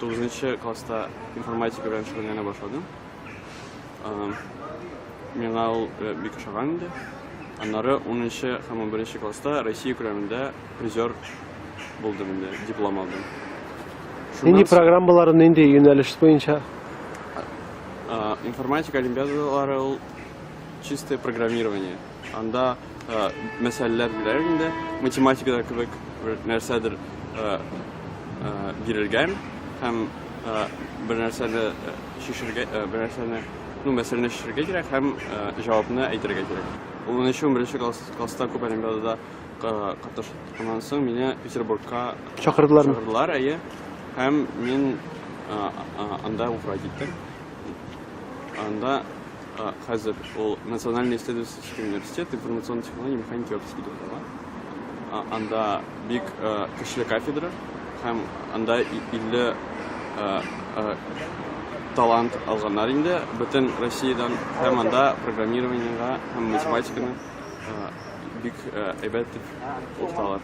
Тугызынчы класста информатика белән шөгыльләнә башладым. Миңа ул бик ошаган инде. Аннары 10 һәм 11 класста Россия күләмендә призер булдым инде, диплом алдым. Нинди программалары, нинди юнәлеш буенча? Информатика олимпиадалары ул чистое программирование. Анда мәсьәләләр бирәләр инде, математикада кебек бер нәрсәдер бирелгән һәм бер нәрсәне чишергә, бер нәрсәне, ну, мәсьәләне чишергә кирәк һәм җавапны әйтергә кирәк. Унынчы, 11 класста күп олимпиадада катнашканнан соң мине Петербургка чакырдылармы? Чакырдылар, әйе. Һәм мин анда укырга киттем. Анда хәзер ул Национальный исследовательский университет информационной технологии, механики и оптики дип атала. Анда бик көчле кафедра һәм анда 50 талант алганнар инде бөтен Россиядән һәм анда программированиега һәм математиканы бик әйбәт дип укыталар.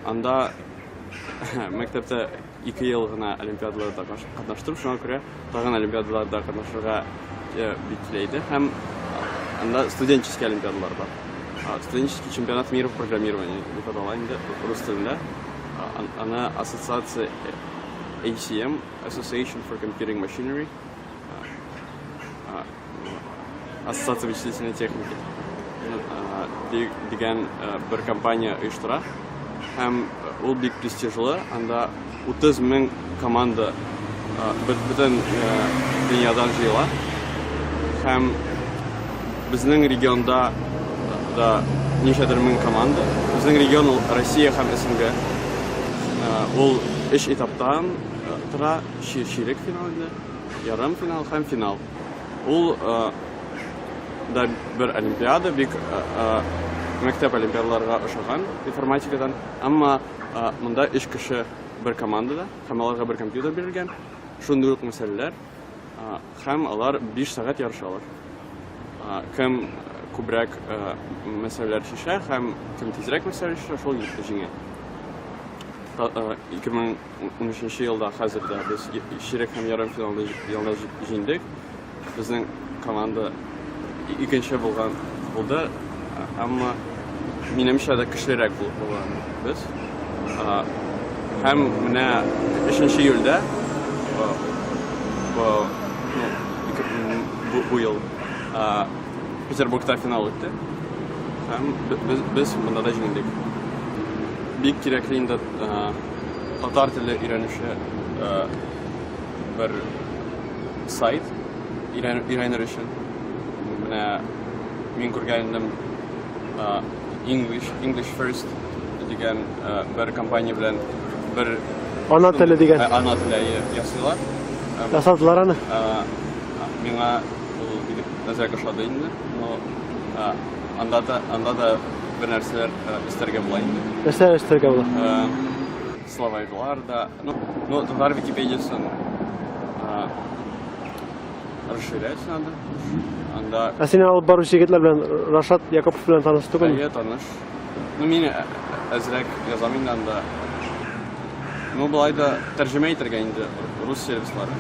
Анда мәктәптә 2 ел гына олимпиадаларда катнаштым, шуңа күрә тагын олимпиадаларда катнашырга бик килә иде. Һәм анда студенческий олимпиадалар бар. Студенческий чемпионат мира по программированию дип атала инде рус телендә. Аны ассоциация ACM, Association for Computing Machinery, Ассоциация вычислительной техники дигән бер компания оештыра. Һәм ул бик престижлы, анда 30 мең команда бөтен дөньядан җыела. Һәм безнең регионда да ничәдер мең команда. Безнең регион ул Россия һәм СНГ. Ул өч этаптан тора, чирек финал инде, ярым финал һәм финал. Ул да бер олимпиада, бик мәктәп олимпиадаларга ошаган информатикадан. Әмма монда өч кеше бер командада һәм аларга бер компьютер бирелгән. Шундый ук мәсьәләләр һәм алар 5 сәгать ярышалар. Кем күбрәк мәсьәләләр чишә һәм кем тизрәк мәсьәлә чишә, шул җиңә. 2013 елда хәзер дә без чирек һәм ярым финалда ялда җиңдек. Безнең команда икенче булган булды, әмма минемчә дә көчлерәк булган без. Һәм менә 3 июльдә бу ел Петербургта финал үтте. Һәм без монда да җиңдек. Бик кирәкле инде татар теле өйрәнүче бер сайт өйрәнер өчен. Менә мин күргән идем English First дигән бер компания белән бер Ана теле дигән. Ана теле ясыйлар. Ясадылар аны. Миңа ул бик әзрәк ошады инде. Но анда да анда да бер нәрсәләр өстәргә була инде. Нәрсә өстәргә була? Словарьлар да. Ну, татар Википедиясын расширять надо. Анда... Ә син алып баручы егетләр белән Рашат Якупов белән таныш түгелме? Әйе, таныш. Ну, мин әзрәк язам инде анда. Ну, болай да тәрҗемә итәргә инде рус сервислары.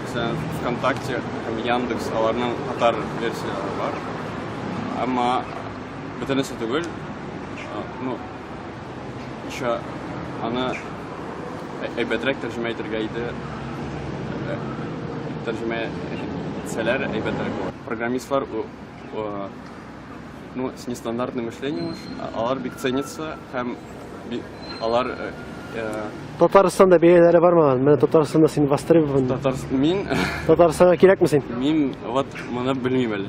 Мәсәлән, ВКонтакте һәм Яндекс аларның татар версияләре бар. Әмма бөтенесе түгел. Ну, еще аны әйбәтрәк тәрҗемә итәргә иде. Тәрҗемә итсәләр әйбәтрәк була. Программистлар ну, с нестандартным мышлением, алар бик ценится һәм алар Татарстанда бәяләре бармы? Менә Татарстанда син востребован. Татар мин Татарстанга кирәкме син? Мин вот моны белмим әле.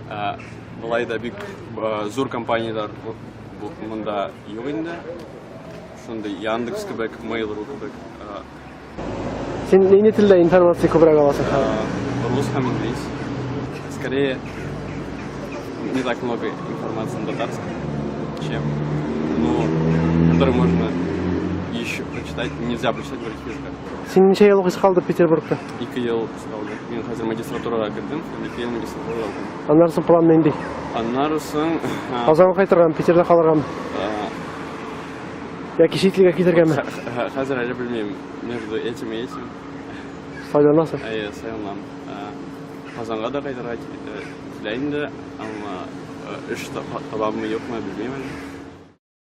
Әле болай да бик зур компанияләр монда юк инде. Шундый Яндекс кебек, Mail.ru кебек. Син нинди телдә информация күбрәк аласың хәзер? Рус һәм инглиз. Скорее, не так много информации на татарском, чем, ну, которую можно еще прочитать, нельзя прочитать в других языках. Син ничә ел укыйсы калды Петербургта? 2 ел калды. Мин хәзер магистратурага кердем, һәм 2 ел магистратурада укыйм. Аннан соң план нинди? Аннары соң... Казанга кайтыргамы, Питерда калыргамы? Яки чит илгә китәргәме? Хәзер әле белмим, между этим и этим. Сайланасың? Әйе, сайланам. Казанга да кайтырга килә инде, әмма эш табаммы, юкмы, белмим әле.